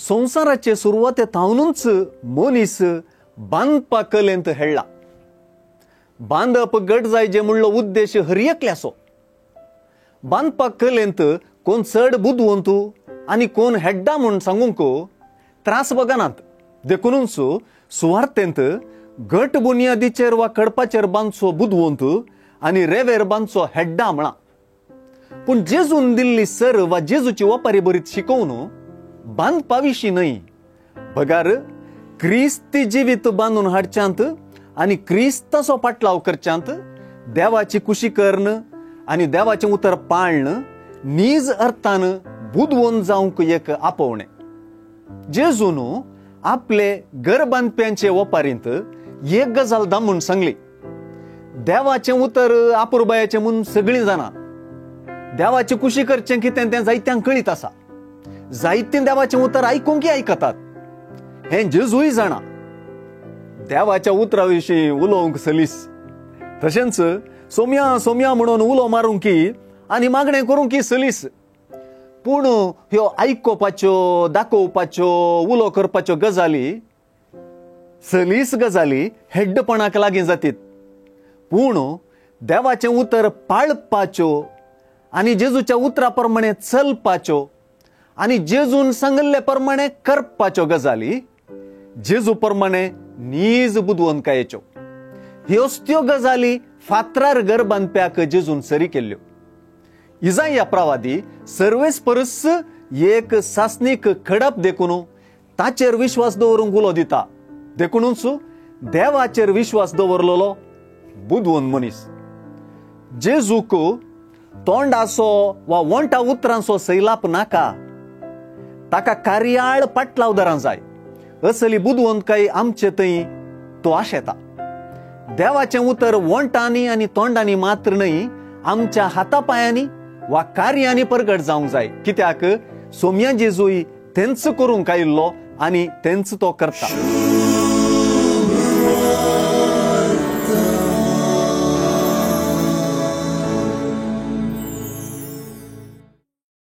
संवसाराचे सुरवाते थावनूच मनीस बांदपा कलेंत हेळ्ळा. बांदप गट जायजे म्हणलो उद्देश हर एकल्याचो. बांदपा कलेंत कोण चड बुदवंत आनी कोण हेड्डा म्हूण सांगूंक त्रास बगनात. देखूनच सुवार्थेंत घट बुनियादीचेर वा कडपाचेर बांदचो बुदवंत आनी रेवेर बांदचो हेड्डा म्हळा. पूण जेजून दिल्ली सर वा जेजूची वपारी बरीत शिकोवन बांदपा विशीं न्हय, बगार क्रिस्ती जिवीत बांदून हाडच्यांत आनी क्रिस्ताचो पाटलाव करच्यांत देवाची कुशी कर्ण आनी देवाचें उतर पाळण नीज अर्थान बुदवंत जावंक एक आपोवणें. जेजून आपले घर बांदप्यांचे वपारींत एक गजाल दामून सांगली. देवाचें उतर आपुरबायाचें म्हूण सगळीं जाणां. देवाची कुशी करचें कितें तें जायत्यांक कळीत आसा. जायतीं देवाचें उतर आयकूंकय आयकतात हें जेजूय जाणा. देवाच्या उतरा विशीं उलोवंक सलीस, तशेंच सोम्या सोम्या म्हणून उलो मारूंक आनी मागणें करूंक सलीस. पूण ह्यो आयकुपाच्यो, दाखोवपाच्यो, उलो करपाच्यो गजाली सलीस गजाली हेड्डपणाक लागीं जातीत. पूण देवाचें उतर पाळपाच्यो आनी जेजूच्या उतरा प्रमाणे चलपाच्यो आनी जेजून सांगिल्ले प्रमाणे करपाच्यो गजाली जेजू प्रमाणे नीज बुदवंतकायेच्यो. ह्योच त्यो गजाली फातरार घर बांदप्याक जेजून सरी केल्ल्यो. इजाया प्रवादी सर्वेस परस एक सासणीक खडप देखून ताचेर विश्वास दवरूंक उलो दिता. देखूनच देवाचेर विश्वास दवरलेलो बुदवंत मनीस. जेजूक तोंडाचो वा वंटा उतरांचो सैलाप नाका, ताका कार्याळ पाटलावदारां जाय. असली बुदवंतकाय आमचे थंय तो आशेता. देवाचें उतर वंटांनी आनी तोंडांनी मात्र न्हय, आमच्या हातापायांनी वा कार्यांनी परगट जावंक जाय. कित्याक सोम्या जेजूय तेंच करूंक आयिल्लो आनी तेंच तो करता.